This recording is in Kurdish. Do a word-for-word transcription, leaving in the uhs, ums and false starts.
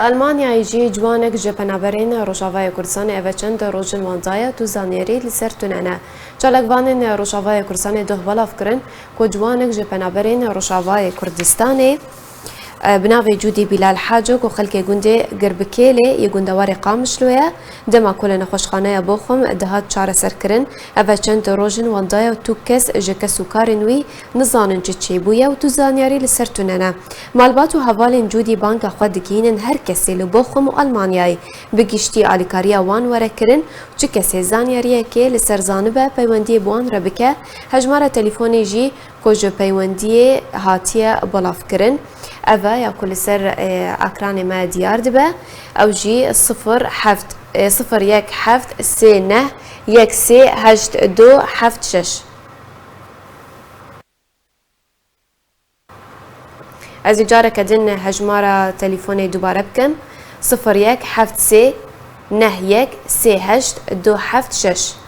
Almanyayê jî ciwanek ji penaberên Rojavayê Kurdistanê eve çend roj in wan daye, tu zanyarî li ser tune ne. Çalakvanên Rojavayê Kurdistanê doh belav kirin ku ciwanek ji penaberên Rojavayê Kurdistanê, e, bi navê Cûdî Bîlal Haco ku xelkê gundê Girbikêlê yê gundewarê Qamişlo ye, dema ku li nexweşxaneya Boxum dihat çareserkirin, eve çend roj in wan daye û tu kes ji kes û karên wî nizanin çi çêbûye û tu zanyarî li ser tune ne. Malbat û hevalên Cûdî banga xwe digihînin her kesê li Boxum û Almanyayê bi giştî alîkariya wan were kirin û çi kesê zanyariyekê li ser zanibe peywendiyê bi wan re bike, hejmara telîfonê jî ku ji peywendiyê hatiye belavkirin. Ev e ya ku li ser, e, ekranê me diyar dibe. Ew jî sifir heft, e, sifir yek heft sê neh yek sê heşt du heft şeş. Ez ê careke din hejmara telîfonê dubare bikim. Sifir yek heft sê neh yek sê heşt du heft şeş.